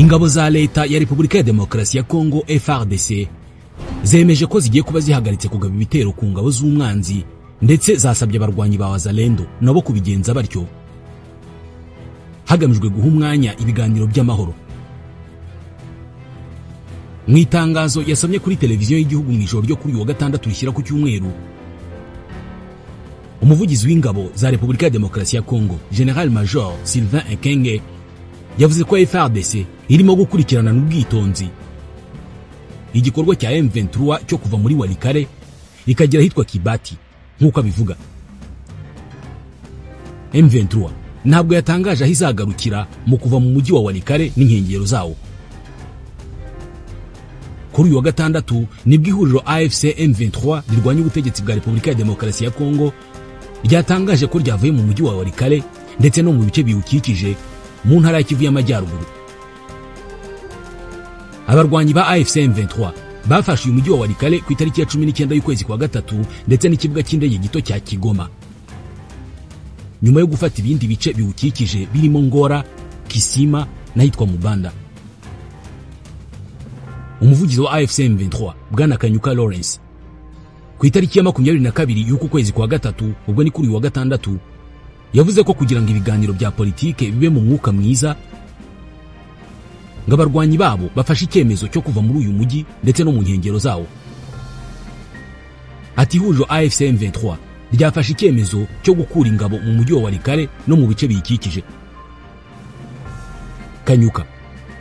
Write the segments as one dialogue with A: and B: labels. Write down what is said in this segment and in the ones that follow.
A: Ingabo za leta ya Repubulika ya Demokarasi ya Kongo FARDC zemeje ko zigiye kuba zihagaritse kugaba ibitero ku ngabo z'umwanzi, ndetse zasabye abarwanyi ba Wazalendo nabo kubigenza batyo, hagamijwe guha umwanya ibiganiro by'amahoro. Mu itangazo yasomye kuri televiziyo y'igihugu mu ijoro ryo kuri uyu wa gatandatu rishyira ku cyumweru, umuvugizi w'ingabo za Repubulika ya Demokarasi ya Kongo General Major Sylvain Ekenge yavuze ko FARDC irimo gukurikirana n'ubwitonzi igikorwa cya M23 cyo kuva muri Walikale ikagera hitwa Kibati. Nk'uko abivuga, M23 ntabwo yatangaje aho izagarukira mu kuva mu mujyi wa Walikale n'inkengero zawo. Kuri uyu wa gatandatu nibwo ihuriro AFC M23 rirwanya ubutegetsi bwa Repubulika ya Demokarasi ya Kongo ryatangaje ko ryavuye mu mujyi wa Walikale ndetse no mu bice biwukikije mu ntara ya Kivu y'Amajyaruguru. Abarwanyi ba AFC M23 bafashe uyu mujyi wa Walikale ku itariki ya 19 y'ukwezi kwa gatatu ndetse n'ikibuga cy'indege gito cya Kigoma, nyuma yo gufata ibindi bice biwukikije birimo Ngora, Kisima n'ahitwa Mubanda. Umuvugizi wa AFC M23 Bwana Kanyuka Lawrence ku itariki ya 22 y'uku kwezi kwa gatatu, ubwo ni kuri uyu wa gatandatu, yavuze ko kugira ngo ibiganiro bya politike bibe mu mwuka mwiza, ngo abarwanyi babo bafashe icyemezo cyo kuva muri uyu mujyi ndetse no mu nkengero zawo. Ati ihuriro AFC M23 ryafashe icyemezo cyo gukura ingabo mu mujyi wa Walikale no mu bice biyikikije. Kanyuka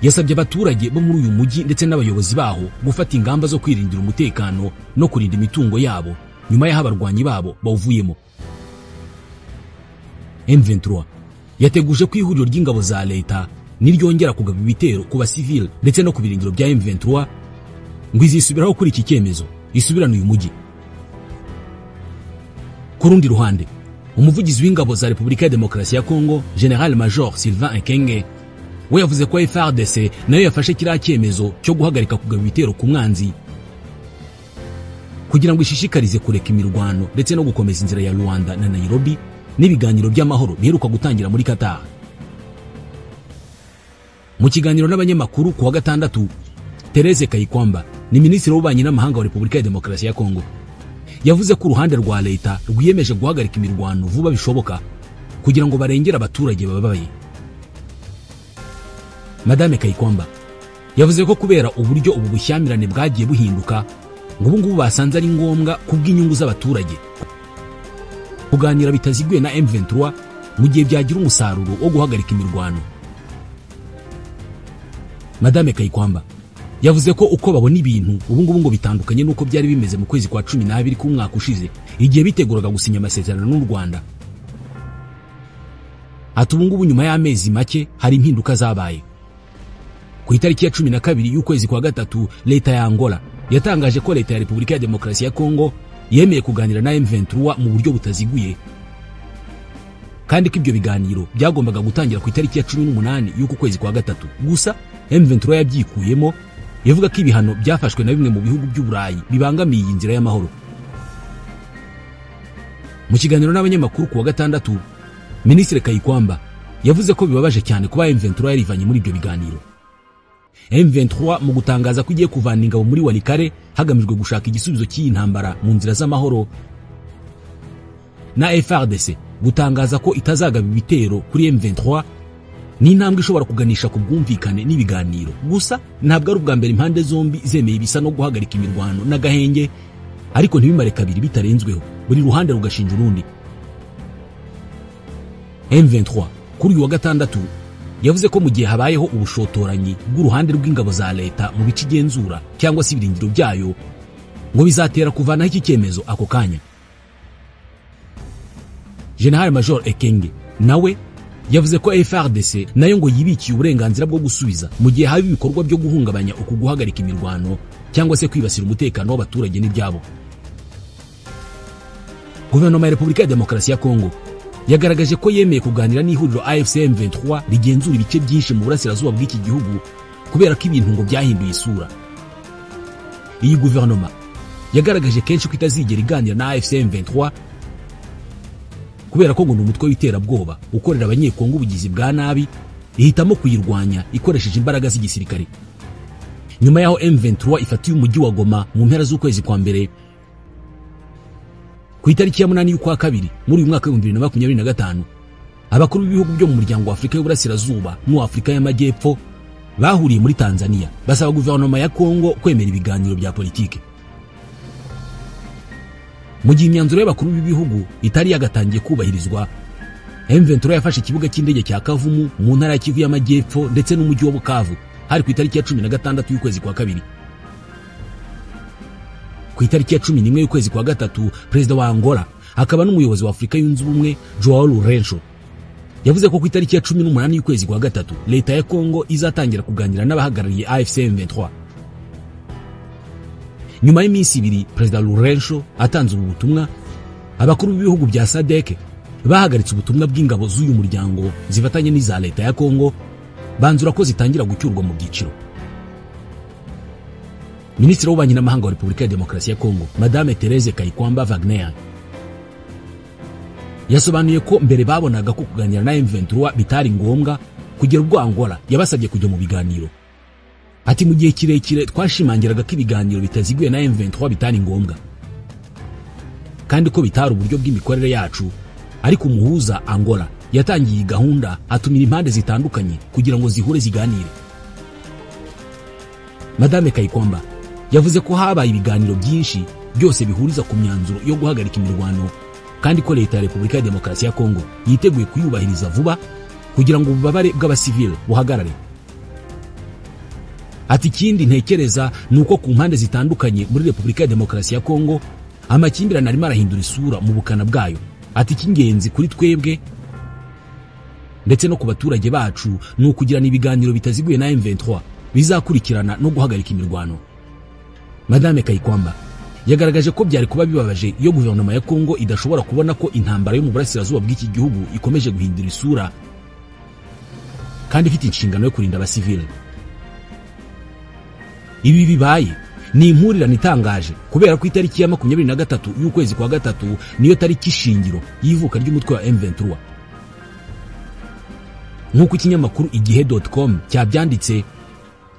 A: yasabye abaturage bo muri uyu mujyi ndetse n'abayobozi baho gufata ingamba zo kwirindira umutekano no kurinda imitungo yabo nyuma y'aho abarwanyi babo bawuvuyemo. M23 yateguje ko ihuriro ry'ingabo za leta niryongera kugaba ibitero ku basivile ndetse no ku birindiro bya M23 ngo izisubiraho kuri iki cyemezo isubirane uyu mujyi. Ku rundi ruhande, umuvugizi w'ingabo za Repubulika ya Demokarasi ya Kongo General Major Sylvain Ekenge we yavuze ko FARDC nayo yafashe kiriya cyemezo cyo guhagarika kugaba ibitero ku mwanzi kugira ngo ishishikarize kureka imirwano ndetse no gukomeza inzira ya Rwanda na Nairobi n'ibiganiro by'amahoro biheruka gutangira muri Qatar. Mu kiganiro n'abanyamakuru ku wa gatandatu, Therese Kayikwamba ni minisitiri w'ububanyi n'amahanga wa Repubulika ya Demokarasi ya Kongo yavuze ko uruhande rwa leta rwiyemeje guhagarika imirwano vuba bishoboka kugira ngo barengere abaturage bababaye. Madame Kayikwamba yavuze ko kubera uburyo ubu bushyamirane bwagiye buhinduka, ngo ubu ngubu basanze ari ngombwa kubw'inyungu z'abaturage kuganira bitaziguye na M23 mu gihe byagira umusaruro wo guhagarika imirwano. Madame Kayikwamba yavuze ko uko babona ibintu ubu ngubu ngo bitandukanye n'uko byari bimeze mu kwezi kwa 12 k'umwaka ushize igihe biteguraga gusinya amasezerano n'u Rwanda. Ati ubu ngubu nyuma y'amezi make hari impinduka zabaye. Ku itariki ya 12 y'ukwezi kwa gatatu, leta ya Angola yatangaje ko leta ya Repubulika ya Demokarasi ya Kongo yemeye kuganira na M23 mu buryo butaziguye, kandi ko ibyo biganiro byagombaga gutangira ku itariki ya 18 y'uku kwezi kwa gatatu. Gusa M23 yabyikuyemo ivuga ko ibihano byafashwe na bimwe mu bihugu by'Uburayi bibangamiye iyi nzira y'amahoro. Mu kiganiro n'abanyamakuru ku wa gatandatu, Minisitiri Kayikwamba yavuze ko bibabaje cyane kuba M23 yarivanye muri ibyo biganiro. M23 mu gutangaza ko igiye kuvana ingabo muri Walikale hagamijwe gushaka igisubizo cy'iyi ntambara mu nzira z'amahoro, na FARDC gutangaza ko itazagaba ibitero kuri M23 ni intambwe ishobora kuganisha ku bwumvikane n'ibiganiro. Gusa ntabwo ari ubwa mbere impande zombi zemeye ibisa no guhagarika imirwano n'agahenge, ariko ntibimare kabiri bitarenzweho, buri ruhande rugashinja urundi. M23 kuri uyu wa gatandatu yavuze ko mu gihe habayeho ubushotoranyi bw'uruhande rw'ingabo za leta mu bice igenzura cyangwa se ibirindiro byayo, ngo bizatera kuvanaho iki cyemezo ako kanya. General Major Ekenge nawe yavuze ko FARDC nayo ngo yibikiye uburenganzira bwo gusubiza mu gihe haba ibikorwa byo guhungabanya uku guhagarika imirwano cyangwa se kwibasira umutekano w'abaturage n'ibyabo. Guverinoma ya Repubulika ya Demokarasi ya Kongo yagaragaje ko yemeye kuganira n'ihuriro AFC M23 rigenzura ibice byinshi mu burasirazuba bw'iki gihugu kubera ko ibintu ngo byahinduye isura. Iyi guverinoma yagaragaje kenshi ko itazigera iganira na AFC M23 kubera ko ngo ni umutwe w'iterabwoba ukorera abanyekongo ubugizi bwa nabi, ihitamo kuyirwanya ikoresheje imbaraga z'igisirikare. Nyuma yaho M23 ifatiye umujyi wa Goma mu mpera z'ukwezi kwa mbere, ku itariki ya 8 y'ukwa kabiri muri uyu mwaka wa 2025, abakuru b'ibihugu byo mu muryango wa Afrika y'Uburasirazuba n'uwa Afrika y'Amajyepfo bahuriye muri Tanzania basaba guverinoma ya Kongo kwemera ibiganiro bya politike. Mu gihe imyanzuro y'abakuru b'ibihugu itari yagatangiye kubahirizwa, M23 yafashe ikibuga cy'indege cya Kavumu mu ntara ya Kivu y'Amajyepfo ndetse n'umujyi wa Bukavu, hari ku itariki ya 16 y'ukwezi kwa kabiri. Ku itariki ya 11 y'ukwezi kwa gatatu, perezida wa Angola akaba n'umuyobozi wa Afrika yunze ubumwe Joao Lourenço yavuze ko ku itariki ya 18 y'ukwezi kwa gatatu leta ya Kongo izatangira kuganira n'abahagarariye AFC M23. Nyuma y'iminsi ibiri perezida Lourenço atanze ubu butumwa, abakuru b'ibihugu bya SADC bahagaritse ubutumwa bw'ingabo z'uyu muryango zifatanye n'iza leta ya Kongo, banzura ko zitangira gucyurwa mu byiciro. Minisitiri w'ububanyi n'amahanga wa Repubulika ya Demokarasi ya Kongo, Madame Therese Kayikwamba Wagner, yasobanuye ko mbere babonaga ko kuganira na M23 bitari ngombwa kugera ubwo Angola yabasabye kujya mu biganiro. Ati mu gihe kirekire twashimangiraga ko ibiganiro bitaziguye na M23 bitari ngombwa, kandi ko bitari uburyo bw'imikorere yacu, ariko umuhuza Angola yatangiye gahunda atumira impande zitandukanye kugira ngo zihure ziganire. Madame Kayikwamba yavuze ko habaye ibiganiro byinshi byose bihuriza ku myanzuro yo guhagarika imirwano, kandi ko leta ya Repubulika ya Demokarasi ya Kongo yiteguye kuyubahiriza vuba kugira ngo ububabare bw'abasivile buhagarare. Ati ikindi ntekereza ni uko ku mpande zitandukanye muri Repubulika ya Demokarasi ya Kongo amakimbirane arimo arahindura isura mu bukana bwayo. Ati icy'ingenzi kuri twebwe ndetse no ku baturage bacu ni ukugirana ibiganiro bitaziguye na M23 bizakurikirana no guhagarika imirwano. Madame Kayikwamba yagaragaje ko byari kuba bibabaje iyo guverinoma ya Kongo idashobora kubona ko intambara yo mu burasirazuba bw'iki gihugu ikomeje guhindura isura kandi ifite inshingano yo kurinda abasivile. Ibi bibaye ni impurirane itangaje kubera ko itariki ya 23 y'ukwezi kwa gatatu niyo tariki shingiro y'ivuka ry'umutwe wa M23. Nk'uko ikinyamakuru igihe.com cyabyanditse,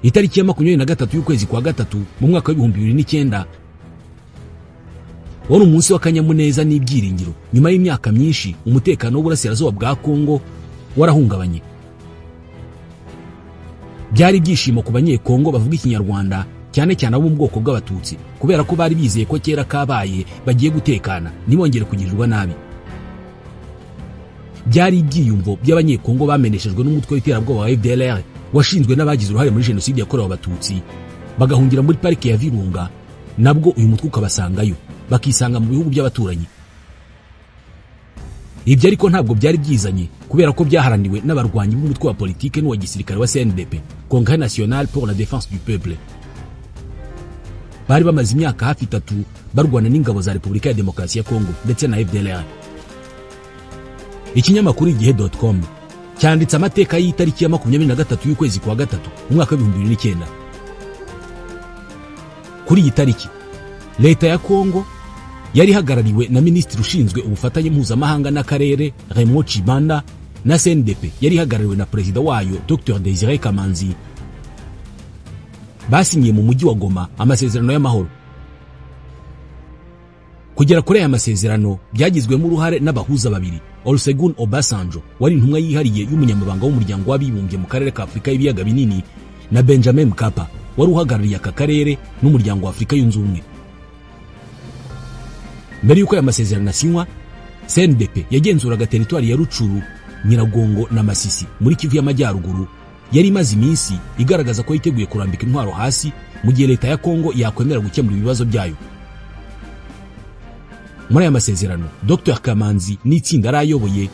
A: itariki ya 23 y'ukwezi kwa gatatu mu mwaka wa 2009 wari umunsi w'akanyamuneza n'ibyiringiro nyuma y'imyaka myinshi umutekano w'uburasirazuba bwa Kongo warahungabanye. Byari ibyishimo ku banyekongo bavuga ikinyarwanda, cyane cyane abo mu bwoko bw'abatutsi, kubera ko bari bizeye ko kera kabaye bagiye gutekana ntibongere kugirirwa nabi. Byari ibyiyumvo by'abanyekongo bameneshejwe n'umutwe w'iterabwoba wa FDLR washinzwe n'abagize uruhare muri jenoside yakorewe abatutsi, bagahungira muri parike ya Virunga, nabwo uyu mutwe ukabasangayo bakisanga mu bihugu by'abaturanyi. Ibyo ariko ntabwo byari byizanye kubera ko byaharaniwe n'abarwanyi b'umutwe wa politike n'uwa gisirikare wa CNDP, Congrès National pour la Défense du Peuple. Bari bamaze imyaka hafi 3 barwana n'ingabo za Repubulika ya Demokarasi ya Kongo ndetse na FDLR. Ikinyamakuru igihe.com cyanditse amateka y'itariki ya 23 y'ukwezi kwa gatatu mu mwaka wa 2009. Kuri iyi tariki leta ya Kongo yari ihagarariwe na minisitiri ushinzwe ubufatanye mpuzamahanga n'akarere Raymond Chibanda, na CNDP yari ihagarariwe na perezida wayo Dr Desire Kamanzi. Basinyiye mu mujyi wa Goma amasezerano y'amahoro. Kugera kuri aya masezerano byagizwemo uruhare n'abahuza babiri, Olusegun Obasanjo wari intumwa yihariye y'umunyamabanga w'umuryango w'abibumbye mu karere ka Afurika y'ibiyaga binini, na Benjamin Mkapa wari uhagarariye aka karere n'umuryango wa Afurika yunze ubumwe. Mbere y'uko aya masezerano asinywa, CNDP yagenzuraga teritwari ya Rucuru, Nyiragongo na Masisi muri Kivu y'Amajyaruguru, yari imaze iminsi igaragaza ko yiteguye kurambika intwaro hasi mu gihe leta ya Kongo yakwemera gukemura ibibazo byayo. Muri aya masezerano, Dr Kamanzi n'itsinda arayoboye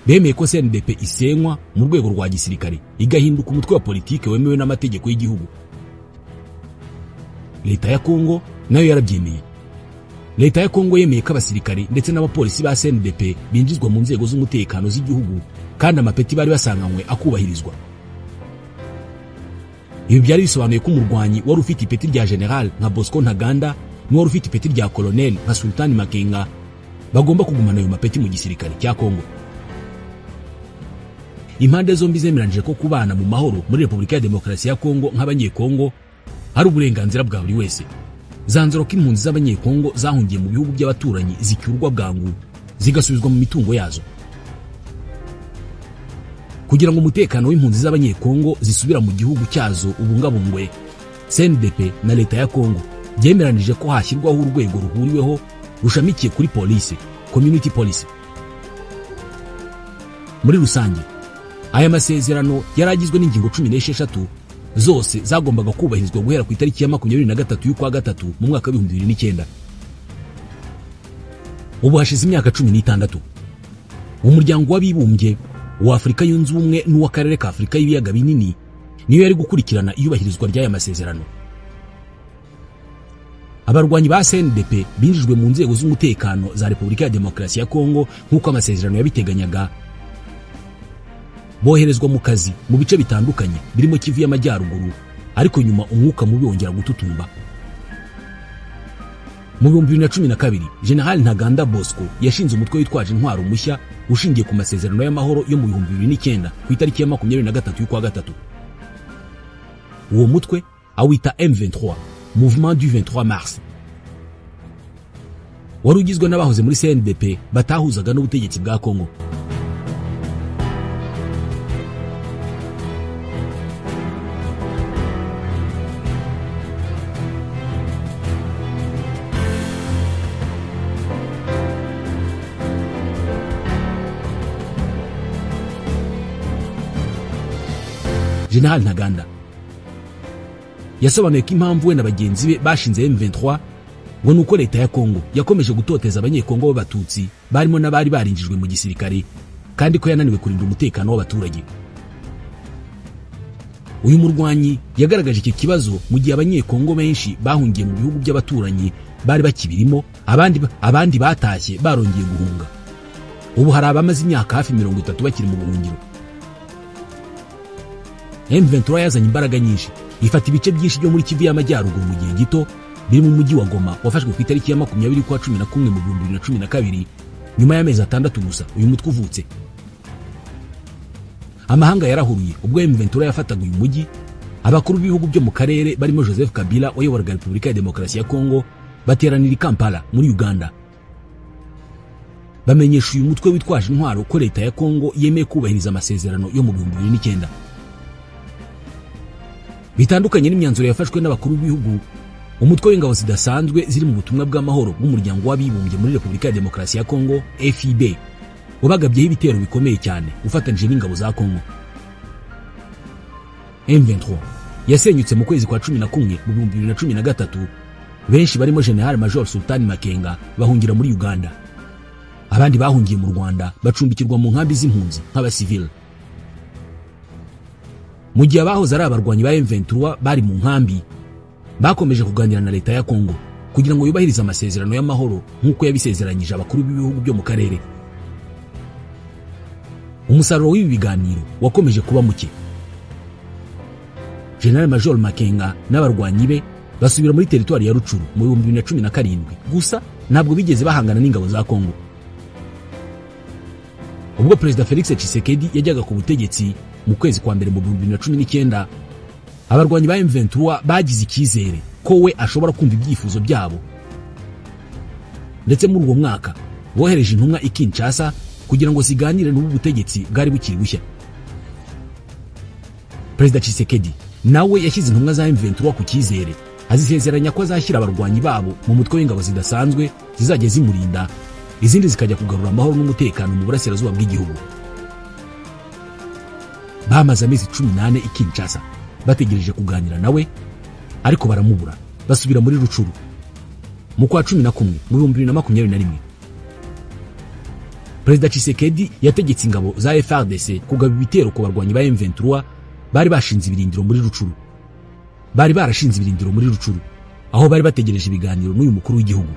A: bemeye ko CNDP isenywa mu rwego rwa gisirikare igahinduka umutwe wa politike wemewe n'amategeko y'igihugu. Leta ya Kongo nayo yarabyemeye. Leta ya Kongo yemeye ko abasirikare ndetse n'abapolisi ba CNDP binjizwa mu nzego z'umutekano z'igihugu kandi amapeti bari basanganywe akubahirizwa. Ibi byari bisobanuye ko umurwanyi wari ufite ipeti rya general nka Bosco Ntaganda n'uwari ufite ipeti rya colonel nka Sultani Makenga bagomba kugumana ayo mapeti mu gisirikare cya Kongo. Impande zombi zemeranyije ko kubana mu mahoro muri Repubulika ya Demokarasi ya Kongo nk'abanyekongo ari uburenganzira bwa buri wese. Zanzura ko impunzi z'abanyekongo zahungiye mu bihugu by'abaturanyi zicyurwa bwangu zigasubizwa mu mitungo yazo. Kugira ngo umutekano w'impunzi z'abanyekongo zisubira mu gihugu cyazo ubungabungwe, CNDP na leta ya Kongo byemeranije ko hashyirwaho urwego ruhuriweho rushamikiye kuri polisi, community police. Muri rusange aya masezerano yaragizwe n'ingingo 16 zose zagombaga kubahirizwa guhera ku itariki ya 23 y'ukwa gatatu mu mwaka wa 2009. Ubu hashize imyaka 16. Umuryango w'abibumbye wa Afrika yunze ubumwe n'uw'akarere ka Afrika y'ibiyaga binini niyo yari gukurikirana iyubahirizwa ry'aya masezerano. Abarwanyi ba CNDP binjijwe mu nzego z'umutekano za Repubulika ya Demokarasi ya Kongo nk'uko amasezerano yabiteganyaga, boherezwa mu kazi mu bice bitandukanye birimo Kivu y'Amajyaruguru, ariko nyuma umwuka mubi wongera gututumba. Mu 2012 General Ntaganda Bosco yashinze umutwe witwaje intwaro mushya ushingiye ku masezerano y'amahoro yo mu 2009 ku itariki ya 23 y'ukwa gatatu. Uwo mutwe awita M23, Mouvement du 23 Mars. Wari ugizwe n'abahoze muri CNDP batahuzaga n'ubutegetsi bwa Kongo. General Ntaganda yasobanuye ko impamvu we na bagenzi be bashinze M23 ngo nuko leta ya Kongo yakomeje gutoteza abanyekongo b'abatutsi barimo n'abari barinjijwe mu gisirikare, kandi ko yananiwe kurinda umutekano w'abaturage. Uyu murwanyi yagaragaje iki kibazo mu gihe abanyekongo benshi bahungiye mu bihugu by'abaturanyi bari bakibirimo, abandi batashye barongeye guhunga. Ubu hari abamaze imyaka hafi 30 bakiri mu buhungiro. M23 yazanye imbaraga nyinshi, ifata ibice byinshi byo muri Kivu y'Amajyaruguru mu gihe gito, birimo umujyi wa Goma wafashwe ku itariki ya 20 kwa 11 mu 2012, nyuma y'amezi 6 gusa uyu mutwe uvutse. Amahanga yarahuruye ubwo M23 yafataga uyu mujyi. Abakuru b'ibihugu byo mu karere barimo Joseph Kabila wayoboraga Repubulika ya Demokarasi ya Kongo bateranira i Kampala muri Uganda, bamenyesha uyu mutwe witwaje intwaro ko leta ya Kongo yemeye kubahiriza amasezerano yo mu 2009. Bitandukanye n'imyanzuro yafashwe n'abakuru b'ibihugu, umutwe w'ingabo zidasanzwe ziri mu butumwa bw'amahoro bw'umuryango w'abibumbye muri Repubulika ya Demokarasi ya Kongo FIB wabagabyeho ibitero bikomeye cyane ufatanije n'ingabo za Kongo. M23 yasenyutse mu kwezi kwa 11 mu 2013, benshi barimo General Major Sultan Makenga bahungira muri Uganda, abandi bahungiye mu Rwanda bacumbikirwa mu nkambi z'impunzi nk'abasivile. Mu gihe abahoze ari abarwanyi ba M23 bari mu nkambi, bakomeje kuganira na leta ya Kongo kugira ngo yubahirize amasezerano y'amahoro nk'uko yabisezeranyije abakuru b'ibihugu byo mu karere. Umusaruro w'ibi biganiro wakomeje kuba muke. General Major Makenga n'abarwanyi be basubira muri teritwari ya Rucuru mu 2017, gusa ntabwo bigeze bahangana n'ingabo za Kongo. Ubwo Perezida Felix Tshisekedi yajyaga ku butegetsi mu kwezi kwa mbere mu 2019, abarwanyi ba M23 bagize icyizere ko we ashobora kumva ibyifuzo byabo, ndetse muri uwo mwaka bohereje intumwa i Kinshasa kugira ngo ziganire n'ubu butegetsi bwari bukiri bushya. Perezida Tshisekedi nawe yashyize intumwa za M23 ku cyizere, azisezeranya ko azashyira abarwanyi babo mu mutwe w'ingabo zidasanzwe zizajya zimurinda, izindi zikajya kugarura amahoro n'umutekano mu burasirazuba bw'igihugu. Bamaze amezi 18 i Kinshasa bategereje kuganira nawe, ariko baramubura, basubira muri Rucuru mu kwa 11 mu 2021. Perezida Tshisekedi yategetse ingabo za FARDC kugaba ibitero ku barwanyi ba M23 bari bashinze ibirindiro muri Rucuru. Bari barashinze ibirindiro muri Rucuru aho bari bategereje ibiganiro n'uyu mukuru w'igihugu.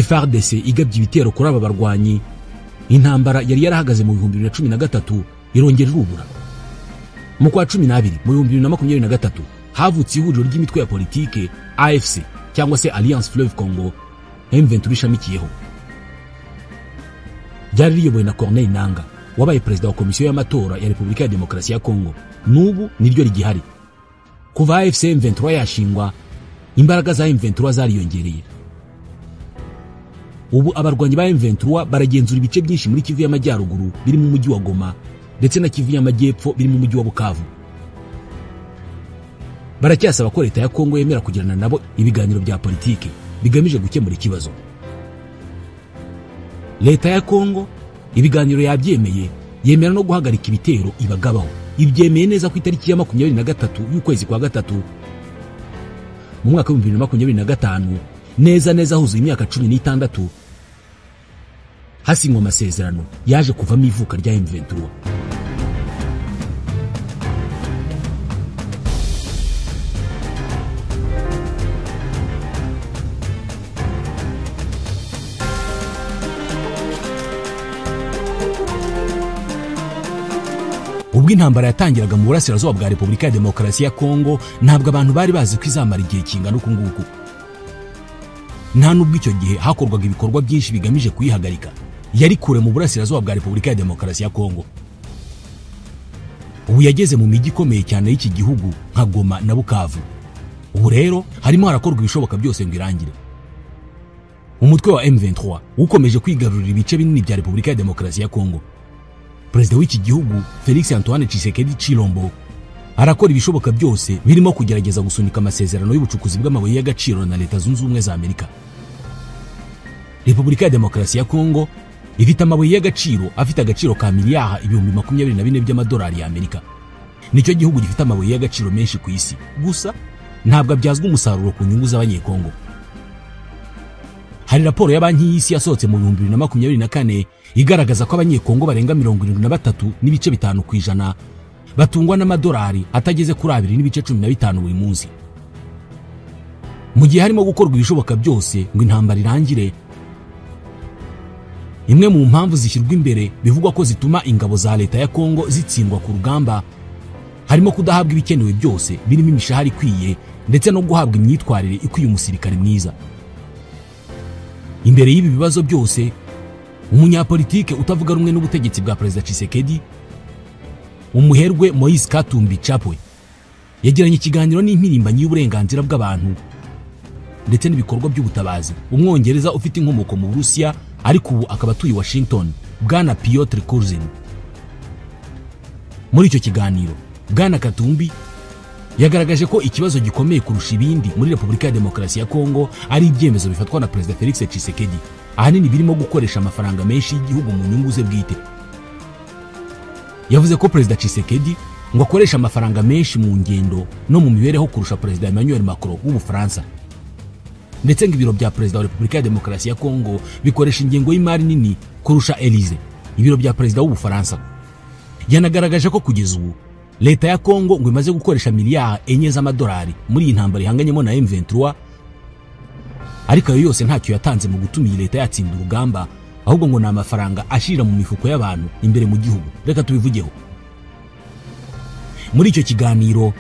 A: FARDC igabye ibitero kuri aba barwanyi, intambara yari yarahagaze mu 2013 irongera irubura. Mu kwa 12 mu 2023 havutse ihuriro ry'imitwe ya politike AFC cyangwa se Alliance Fleuve Congo M23 ishamikiyeho. Ryari riyobowe na Corneille Nangaa wabaye perezida wa komisiyo y'amatora ya Repubulika ya Demokarasi ya Kongo n'ubu niryo rigihari. Kuva AFC M23 yashingwa, imbaraga za M23 zariyongereye. Ubu abarwanyi ba M23 baragenzura ibice byinshi muri Kivu y'Amajyaruguru biri mu mujyi wa Goma ndetse na Kivu y'Amajyepfo biri mu mujyi wa Bukavu. Baracyasaba ko leta ya Kongo yemera kugirana nabo ibiganiro bya politiki bigamije gukemura ikibazo. Leta ya Kongo ibiganiro yabyemeye, yemera no guhagarika ibitero ibagabaho. Ibyemeye neza ku itariki ya 23 y'ukwezi kwa gatatu mu mwaka wa 2025, neza neza huzuye imyaka 16 hasinywa amasezerano yaje kuvamo ivuka rya M23. Ubwo intambara yatangiraga mu burasirazuba bwa Repubulika ya Demokarasi ya Kongo, ntabwo abantu bari bazi ko izamara igihe kingana uku nguku. Nta nubwo icyo gihe hakorwaga ibikorwa byinshi bigamije kuyihagarika. Yari kure mu burasirazuba bwa Repubulika ya Demokarasi ya Kongo. Ubu yageze mu mijyi ikomeye cyane y'iki gihugu nka Goma na Bukavu. Ubu rero harimo harakorwa ibishoboka byose ngo irangire. Umutwe wa M23 ukomeje kwigarurira ibice binini bya Repubulika ya Demokarasi ya Kongo. Perezida w'iki gihugu Felix Antoine Tshisekedi Tshilombo arakora ibishoboka byose birimo kugerageza gusunika amasezerano y'ubucukuzi bw'amabuye y'agaciro na Leta Zunze Ubumwe za Amerika. Repubulika ya Demokarasi ya Kongo ifite amabuye y'agaciro afite agaciro ka miliyari 24,000 by'amadolari ya Amerika. Nicyo gihugu gifite amabuye y'agaciro menshi ku isi, gusa ntabwo abyazwa umusaruro ku nyungu z'abanyekongo. Hari raporo ya Banki y'Isi yasohotse mu 2024 igaragaza ko abanyekongo barenga 73.5% batungwa n'amadolari atageze kuri 2.15 buri munsi. Mu gihe harimo gukorwa ibishoboka byose ngo intambara irangire, imwe mu mpamvu zishyirwa imbere bivugwa ko zituma ingabo za leta ya Kongo zitsindwa ku rugamba harimo kudahabwa ibikenewe byose birimo imishahara ikwiye ndetse no guhabwa imyitwarire ikwiye umusirikare mwiza. Imbere y'ibi bibazo byose, umunyapolitike utavuga rumwe n'ubutegetsi bwa Perezida Tshisekedi, umuherwe Moise Katumbi Chapwe, yagiranye ikiganiro n'impirimbanyi y'uburenganzira bw'abantu ndetse n'ibikorwa by'ubutabazi, umwongereza ufite inkomoko mu Burusiya ariko ubu akaba atuye Washington, Bwana Piotr Kurzin. Muri icyo kiganiro, Bwana Katumbi yagaragaje ko ikibazo gikomeye kurusha ibindi muri Repubulika ya Demokarasi ya Kongo ari ibyemezo bifatwa na Perezida Felix Tshisekedi, ahanini birimo gukoresha amafaranga menshi y'igihugu mu nyungu ze bwite. Yavuze ko Perezida Tshisekedi ngo akoresha amafaranga menshi mu ngendo no mu mibereho kurusha Perezida Emmanuel Macron w'Ubufaransa, ndetse ngo ibiro bya Perezida wa Repubulika ya Demokarasi ya Kongo bikoresha ingengo y'imari nini kurusha Elysée, ibiro bya Perezida w'Ubufaransa. Yanagaragaje ko kugeza ubu leta ya Kongo ngo imaze gukoresha miliyari 4 z'amadolari muri iyi ntambara ihanganyemo na M23, ariko ayo yose ntacyo yatanze mu gutuma iyi leta yatsinda urugamba, ahubwo ngo ni amafaranga ashira mu mifuko y'abantu imbere mu gihugu. Reka tubivugeho. Muri icyo kiganiro,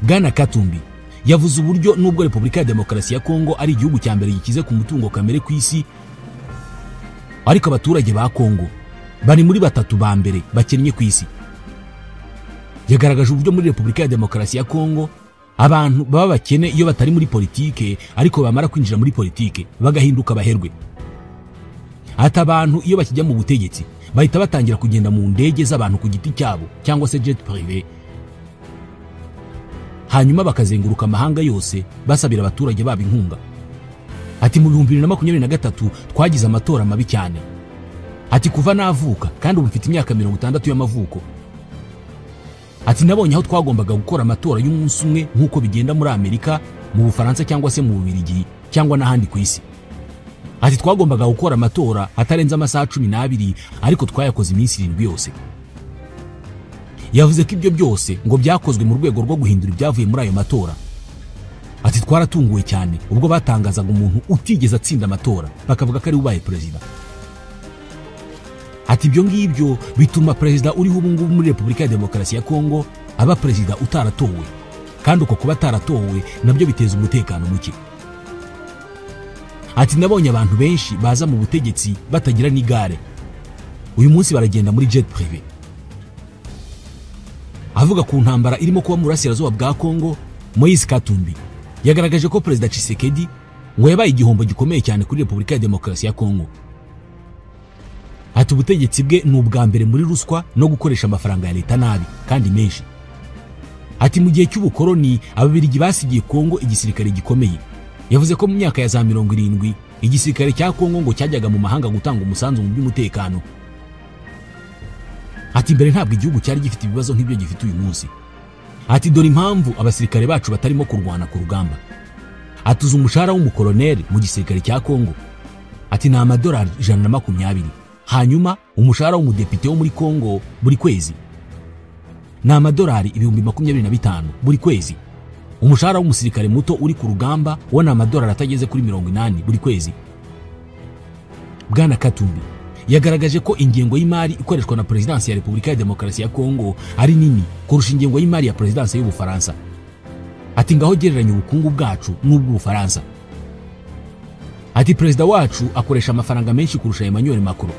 A: Bwana Katumbi yavuze uburyo nubwo Repubulika ya Demokarasi ya Kongo ari igihugu cya mbere gikize ku mutungo kamere ku isi, ariko abaturage ba Kongo bari muri batatu ba mbere bakennye ku isi. Yagaragaje uburyo muri Repubulika ya Demokarasi ya Kongo abantu baba bakene iyo batari muri politike, ariko bamara kwinjira muri politike bagahinduka baherwe. Ati abantu iyo bakijya mu butegetsi bahita batangira kugenda mu ndege z'abantu ku giti cyabo cyangwa se jet privé, hanyuma bakazenguruka amahanga yose basabira abaturage babo inkunga. Ati mu 2023 twagize amatora mabi cyane. Ati kuva navuka kandi ubu mfite imyaka 60 y'amavuko. Ati nabonye aho twagombaga gukora amatora y'umunsi umwe nk'uko bigenda muri Amerika, mu Bufaransa cyangwa se mu Bubiligi cyangwa n'ahandi ku isi. Ati twagombaga gukora amatora atarenze amasaha 12, ariko twayakoze iminsi 7 yose. Yavuze ko ibyo byose ngo byakozwe mu rwego rwo guhindura ibyavuye muri ayo matora. Ati twaratunguwe cyane ubwo batangazaga umuntu utigeze atsinda amatora bakavuga ko ari ubaye perezida. Ati ibyo ngibyo bituma perezida uriho ubu ngubu muri Repubulika ya Demokarasi ya Kongo aba perezida utaratowe, kandi uko kuba ataratowe nabyo biteza umutekano muke. Ati nabonye abantu benshi baza mu butegetsi batagira n'igare. Uyu munsi baragenda muri jet privé. Avuga ku ntambara irimo kuba mu burasirazuba bwa Kongo, Moise Katumbi yagaragaje ko Perezida Tshisekedi ngo yabaye igihombo gikomeye cyane kuri Repubulika ya Demokarasi ya Kongo. Ati ubutegetsi bwe ni ubwa mbere muri ruswa no gukoresha amafaranga ya leta nabi kandi menshi. Ati mu gihe cy'ubukoroni Ababiligi basigiye Kongo igisirikare gikomeye. Yavuze ko mu myaka ya za 70 igisirikare cya Kongo ngo cyajyaga mu mahanga gutanga umusanzu mu by'umutekano. Ati mbere ntabwo igihugu cyari gifite ibibazo nk'ibyo gifite uyu munsi. Ati dore impamvu abasirikare bacu batarimo kurwana ku rugamba. Atuza umushahara w'umukoloneli mu gisirikare cya Kongo, ati ni amadolari 120. Hanyuma umushahara w'umudepite wo muri Kongo buri kwezi ni amadolari 25,000 buri kwezi. Umushahara w'umusirikare muto uri ku rugamba wo ni amadolari atageze kuri 80 buri kwezi. Bwana Katumbi yagaragaje ko ingengo y'imari ikoreshwa na Perezidansi ya Repubulika ya Demokarasi ya Kongo ari nini kurusha ingengo y'imari ya Perezidansi y'Ubufaransa. Ati ngaho gereranya ubukungu bwacu n'ubw'Ubufaransa. Ati perezida wacu akoresha amafaranga menshi kurusha Emmanuel Macron.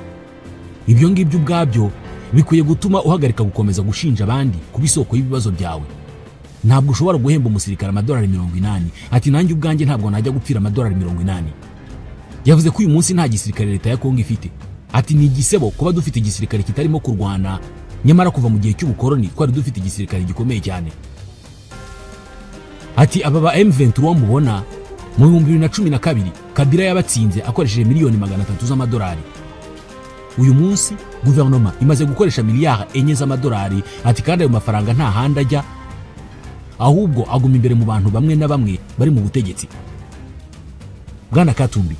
A: Ibyo ngibyo ubwabyo bikwiye gutuma uhagarika gukomeza gushinja abandi kuba isoko y'ibibazo byawe. Ntabwo ushobora guhemba umusirikare amadolari 80. Ati nanjye ubwanjye ntabwo najya gupfira amadolari 80. Yavuze ko uyu munsi nta gisirikare leta ya Kongo ifite. Ati ni igisebo kuba dufite igisirikare kitarimo kurwana, nyamara kuva mu gihe cy'ubukoroni twari dufite igisirikare gikomeye cyane. Ati aba ba M23 mubona mu 2012 Kabila yabatsinze akoresheje miliyoni 300 z'amadolari. Uyu munsi guverinoma imaze gukoresha miliyari 4 z'amadolari. Ati kandi ayo mafaranga nta handi ajya, ahubwo aguma imbere mu bantu bamwe na bamwe bari mu butegetsi. Bwana Katumbi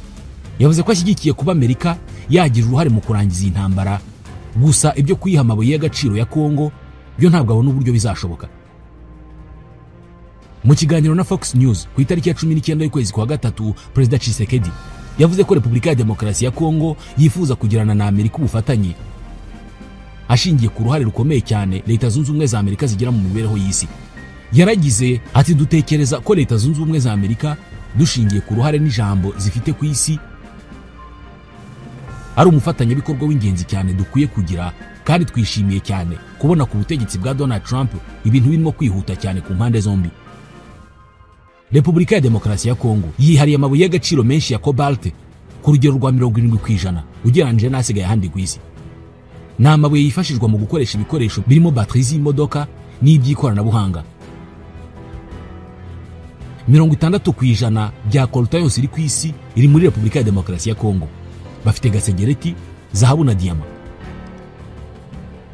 A: yavuze ko ashyigikiye kuba Amerika yagira uruhare mu kurangiza iyi ntambara, gusa ibyo kuyiha amabuye y'agaciro ya Kongo byo ntabwo abona uburyo bizashoboka. Mu kiganiro na Fox News ku itariki ya 19 y'ukwezi kwa gatatu, Perezida Tshisekedi yavuze ko Repubulika ya Demokarasi ya Kongo yifuza kugirana na Amerika ubufatanye ashingiye ku ruhare rukomeye cyane Leta Zunze Ubumwe za Amerika zigira mu mibereho y'isi. Yaragize ati dutekereza ko Leta Zunze Ubumwe za Amerika dushingiye ku ruhare n'ijambo zifite ku isi ari umufatanyabikorwa w'ingenzi cyane dukwiye kugira, kandi twishimiye cyane kubona ku butegetsi bwa Donald Trump ibintu birimo kwihuta cyane ku mpande zombi. Repubulika ya Demokarasi ya Kongo yihariye amabuye y'agaciro menshi ya cobalt ku rugero rwa 70% ugereranyije n'asigaye ahandi ku isi. Ni amabuye yifashishwa mu gukoresha ibikoresho birimo bateri z'imodoka n'iby'ikoranabuhanga. 60% bya coltan yose iri ku isi iri muri Repubulika ya Demokarasi ya Kongo. Bafite gasegereti, zahabu na diyama.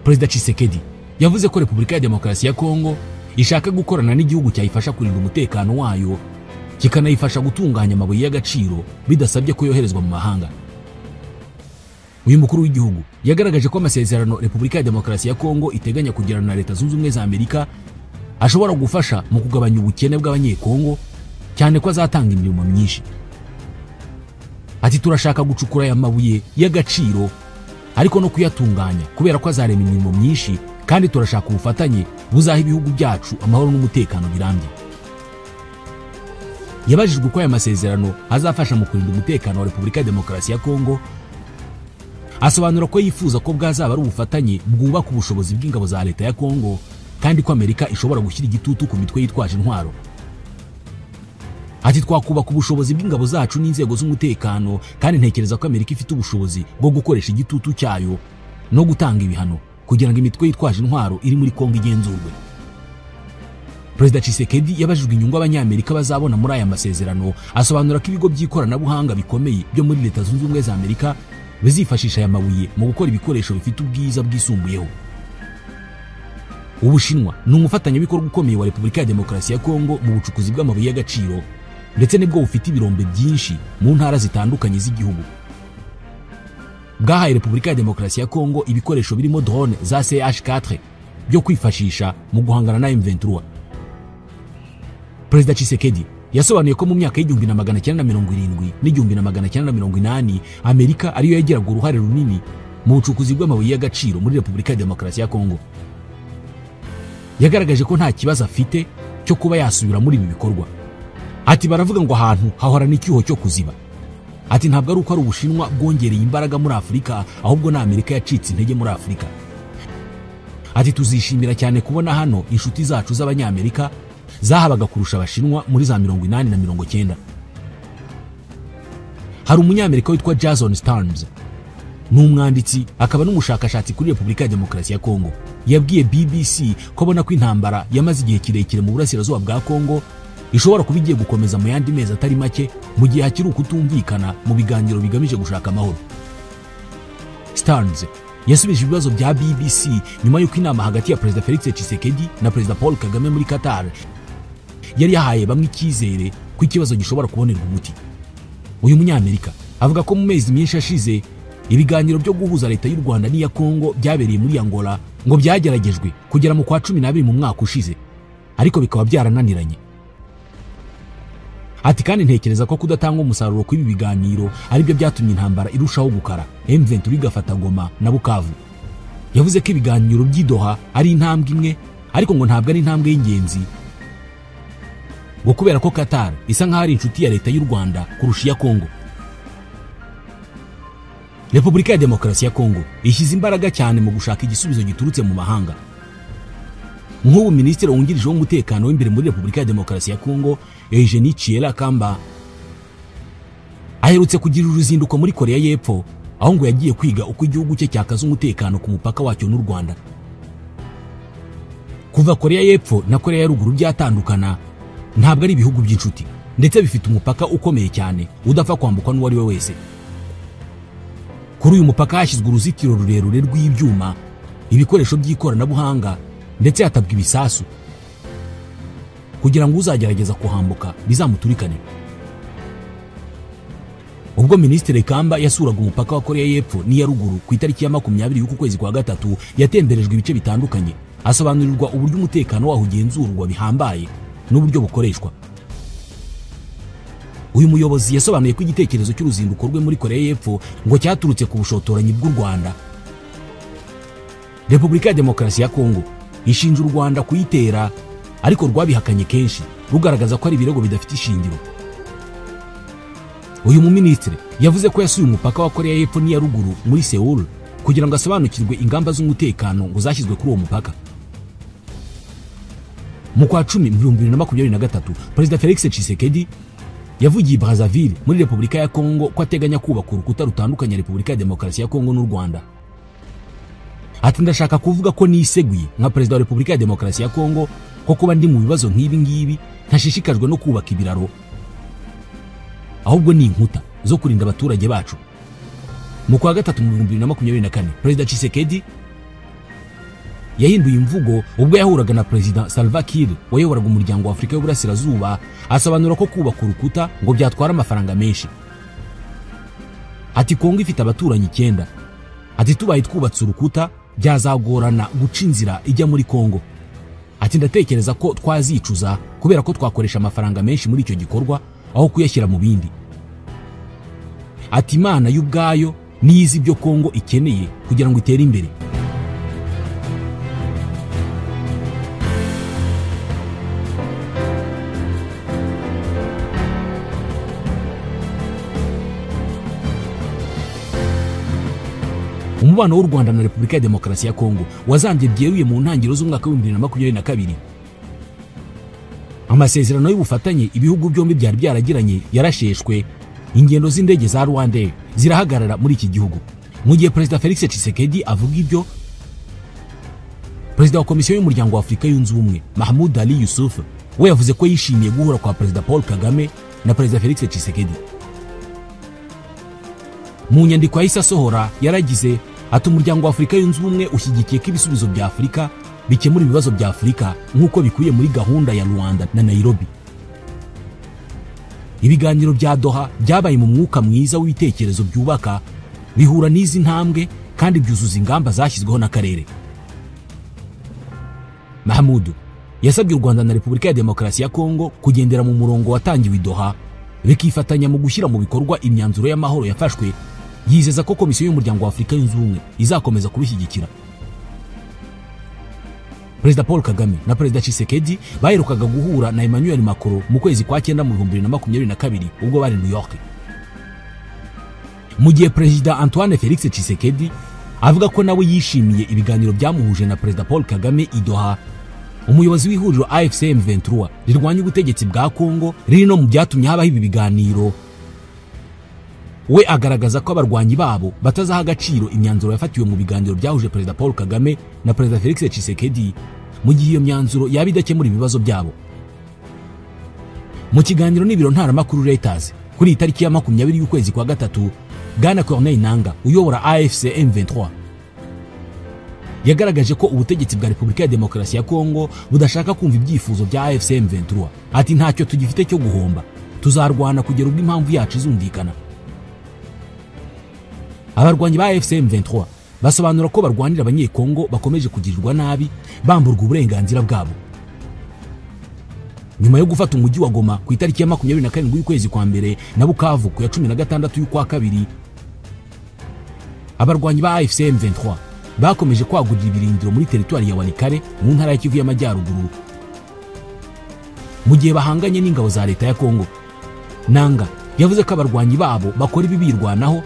A: Perezida Tshisekedi yavuze ko Repubulika ya Demokarasi ya Kongo ishaka gukorana n'igihugu cyayifasha kurinda umutekano wayo, kikanayifasha gutunganya amabuye y'agaciro bidasabye ko yoherezwa mu mahanga. Uyu mukuru w'igihugu yagaragaje ko amasezerano Repubulika ya Demokarasi ya Kongo iteganya kugirana na Leta Zunze Ubumwe za Amerika ashobora gufasha mu kugabanya ubukene bw'abanyekongo, cyane ko azatanga imirimo myinshi. Ati turashaka gucukura aya mabuye y'agaciro ariko no kuyatunganya kubera ko azarema imirimo myinshi, kandi turashaka ubufatanye buzaha ibihugu byacu amahoro n'umutekano birambye. Yabajijwe uko aya masezerano azafasha mu kurinda umutekano wa Repubulika ya Demokarasi ya Kongo, asobanura ko yifuza ko bwazaba ari ubufatanye bwubaka ubushobozi bw'ingabo za leta ya Kongo, kandi ko Amerika ishobora gushyira igitutu ku mitwe yitwaje intwaro. Ati twakubaka ubushobozi bw'ingabo zacu n'inzego z'umutekano, kandi ntekereza ko Amerika ifite ubushobozi bwo gukoresha igitutu cyayo no gutanga ibihano kugira ngo imitwe yitwaje intwaro iri muri Kongo igenzurwe. Perezida Tshisekedi yabajijwe inyungu abanyamerika bazabona muri aya masezerano, asobanura ko ibigo by'ikoranabuhanga bikomeye byo muri Leta Zunze Ubumwe za Amerika bizifashisha aya mabuye mu gukora ibikoresho bifite ubwiza bwisumbuyeho. Ubushinwa ni umufatanyabikorwa ukomeye wa Repubulika ya Demokarasi ya Kongo mu bucukuzi bw'amabuye y'agaciro, ndetse nibwo bufite ibirombe byinshi mu ntara zitandukanye z'igihugu. Bwahaye Repubulika ya Demokarasi ya Kongo ibikoresho birimo drone za CH4 byo kwifashisha mu guhangana na M23. Perezida Tshisekedi yasobanuye ko mu myaka y'1970 n'1980 Amerika ariyo yagiraga uruhare runini mu bucukuzi bw'amabuye y'agaciro muri Repubulika ya Demokarasi ya Kongo. Yagaragaje ko nta kibazo afite cyo kuba yasubira muri ibi bikorwa. Ati baravuga ngo ahantu hahorana icyuho cyo kuziba. Ati ntabwo ari uko ari Ubushinwa bwongereye imbaraga muri Afurika, ahubwo na Amerika yacitse intege muri Afurika. Ati tuzishimira cyane kubona hano inshuti zacu z'Abanyamerika zahabaga kurusha Abashinwa muri za 80 na 90. Hari umunyamerika witwa Jason Stearns, ni umwanditsi akaba n'umushakashatsi kuri Repubulika ya Demokarasi ya Kongo. Yabwiye BBC ko abona ko intambara yamaze igihe kirekire mu burasirazuba bwa Kongo ishobora kuba igiye gukomeza mu yandi mezi atari make, mu gihe hakiri ukutumvikana mu biganiro bigamije gushaka amahoro. Stearns yasubije ibibazo bya BBC nyuma y'uko inama hagati ya Perezida Felix Tshisekedi na Perezida Paul Kagame muri Qatar yari yahaye bamwe icyizere ko ikibazo gishobora kubonerwa umuti. Uyu munyamerika avuga ko mu mezi menshi ashize ibiganiro byo guhuza leta y'u Rwanda n'iya Kongo byabereye muri Angola ngo byageragejwe kugera mu kwa 12 mu mwaka ushize, ariko bikaba byarananiranye. Ati kandi ntekereza ko kudatanga umusaruro kw'ibi biganiro aribyo byatumye intambara irushaho gukara, M23 igafata Goma na Bukavu. Yavuze ko ibiganiro by'i Doha ari intambwe imwe, ariko ngo ntabwo ari intambwe y'ingenzi, ngo kubera ko Qatar isa nkaho ari inshuti ya leta y'u Rwanda kurusha iya Kongo. Repubulika ya Demokarasi ya Kongo ishyize imbaraga cyane mu gushaka igisubizo giturutse mu mahanga. Nk'ubu minisitiri wungirije w'umutekano w'imbere muri Repubulika ya Demokarasi ya Kongo, Eugenie Chiela Kamba, aherutse kugira uruzinduko muri Korea y'Epfo, aho ngo yagiye kwiga uko igihugu cye cyakaza umutekano ku mupaka wacyo n'u Rwanda. Kuva Korea y'Epfo na Korea ya Ruguru byatandukana, ntabwo ari ibihugu by'inshuti, ndetse bifite umupaka ukomeye cyane udapfa kwambukwa n'uwo ari we wese. Kuri uyu mupaka hashyizwe uruzitiro rurerure rw'ibyuma, ibikoresho by'ikoranabuhanga, ndetse hatabwa ibisasu kugira ngo uzagerageza kuhambuka bizamuturikane. Ubwo Minisitiri Kamba yasuraga umupaka wa Korea y'Epfo n'iya Ruguru ku itariki ya 20 y'uku kwezi kwa gatatu, yatemberejwe ibice bitandukanye, asobanurirwa uburyo umutekano waho ugenzurwa bihambaye n'uburyo bukoreshwa. Uyu muyobozi yasobanuye ko igitekerezo cy'uruzinduko rwe muri Korea y'Epfo ngo cyaturutse ku bushotoranyi bw'u Rwanda. Repubulika ya Demokarasi ya Kongo ishinja u Rwanda kuyitera, ariko rwabihakanye kenshi rugaragaza ko ari ibirego bidafite ishingiro. Uyu muminisitiri yavuze ko yasuye umupaka wa Korea y'Epfo n'iya Ruguru muri Seoul kugira ngo asobanukirwe ingamba z'umutekano ngo zashyizwe kuri uwo mupaka. Mu kwa 10 mu 2023, Perezida Felix Tshisekedi yavugiye Brazzaville muri Repubulika ya Kongo ko ateganya kubaka urukuta rutandukanya Repubulika ya Demokarasi ya Kongo n'u Rwanda. Ati ndashaka kuvuga ko niseguye nka Perezida wa Repubulika ya Demokarasi ya Kongo ko kuba ndi mu bibazo nk'ibi ngibi ntashishikajwe no kubaka ibiraro, ahubwo ni inkuta zo kurinda abaturage bacu. Mu kwa gatatu mu 2024, Perezida Tshisekedi yahinduye imvugo ubwo yahuraga na Perezida Salva Kiir wayoboraga umuryango wa Afurika y'Uburasirazuba, asobanura ko kubaka urukuta ngo byatwara amafaranga menshi. Ati Kongo ifite abaturanyi 9. Ati tubaye twubatse urukuta byazagorana guca inzira ijya muri Kongo. Ati ndatekereza ko twazicuza kubera ko twakoresha amafaranga menshi muri icyo gikorwa aho kuyashyira mu bindi. Ati Imana y'ubwayo niyizi ibyo Kongo ikeneye kugira ngo itere imbere. Umubano w'u Rwanda na Repubulika ya Demokarasi ya Kongo wazambye byeruye mu ntangiriro z'umwaka wa 2022. Amasezerano y'ubufatanye ibihugu byombi byari byaragiranye yarasheshwe, ingendo z'indege za Rwanda zirahagarara muri iki gihugu. Mu gihe Perezida Felix Tshisekedi avuga ibyo, Perezida wa Komisiyo y'Umuryango wa Afurika Yunze Ubumwe Mahmoud Ali Youssouf we yavuze ko yishimiye guhura kwa Perezida Paul Kagame na Perezida Felix Tshisekedi. Mu nyandiko yahise asohora yaragize ati umuryango wa Afurika Yunze Ubumwe ushyigikiye ko ibisubizo bya Afurika bikemura ibibazo bya Afurika nk'uko bikubiye muri gahunda ya Rwanda na Nairobi. Ibiganiro bya Doha byabaye mu mwuka mwiza w'ibitekerezo byubaka, bihura n'izi ntambwe kandi byuzuza ingamba zashyizweho n'akarere. Mahmoud yasabye u Rwanda na Repubulika ya Demokarasi ya Kongo kugendera mu murongo watangiwe i Doha, bikifatanya mu gushyira mu bikorwa imyanzuro y'amahoro yafashwe, yizeza ko Komisiyo y'Umuryango wa Afurika Yunze Ubumwe izakomeza kubishyigikira. Perezida Paul Kagame na Perezida Tshisekedi baherukaga guhura na Emmanuel Macron mu kwezi kwa 9 mu 2022 ubwo bari New York. Mu gihe Perezida Antoine Felix Tshisekedi avuga ko nawe yishimiye ibiganiro byamuhuje na Perezida Paul Kagame i Doha, umuyobozi w'ihuriro AFC M23 rirwanya ubutegetsi bwa Kongo riri no mu byatumye habaho ibi biganiro, we agaragaza ko abarwanyi babo batazaha agaciro imyanzuro yafatiwe mu biganiro byahuje Perezida Paul Kagame na Perezida Felix Tshisekedi mu gihe iyo myanzuro yaba idakemura ibibazo byabo. Mu kiganiro n'ibiro ntaramakuru Reuters kuri iyi tariki ya 20 y'ukwezi kwa gatatu, Bwana Corneille Nanga uyobora AFC M23 yagaragaje ko ubutegetsi bwa Repubulika ya Demokarasi ya Kongo budashaka kumva ibyifuzo bya AFC M23. Ati ntacyo tugifite cyo guhomba, tuzarwana kugera ubwo impamvu yacu izumvikana. Abarwanyi ba AFC M23 basobanura ko barwanira abanyekongo bakomeje kugirirwa nabi, bamburwa uburenganzira bwabo. Nyuma yo gufata umujyi wa Goma ku itariki ya 27 y'ukwezi kwa mbere na Bukavu ku ya 16 y'ukwa kabiri, abarwanyi ba AFC M23 bakomeje kwagurira ibirindiro muri teritwari ya Walikale mu ntara ya Kivu y'Amajyaruguru mu gihe bahanganye n'ingabo za leta ya Kongo. Nanga yavuze ko abarwanyi babo bakora ibi birwanaho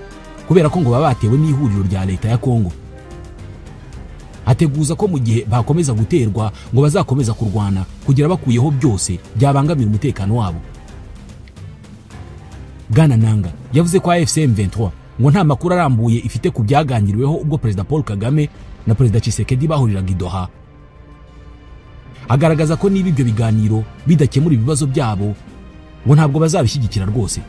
A: kubera ko ngo baba batewe n'ihuriro rya leta ya Kongo. Ateguza ko mu gihe bakomeza guterwa ngo bazakomeza kurwana kugira bakuyeho byose byabangamira umutekano wabo. Bwana Nanga yavuze ko AFC M23 ngo nta makuru arambuye ifite ku byaganiriweho ubwo Perezida Paul Kagame na Perezida Tshisekedi bahuriraga i Doha. Agaragaza ko niba ibyo biganiro bidakemura ibibazo byabo ngo ntabwo bazabishyigikira rwose.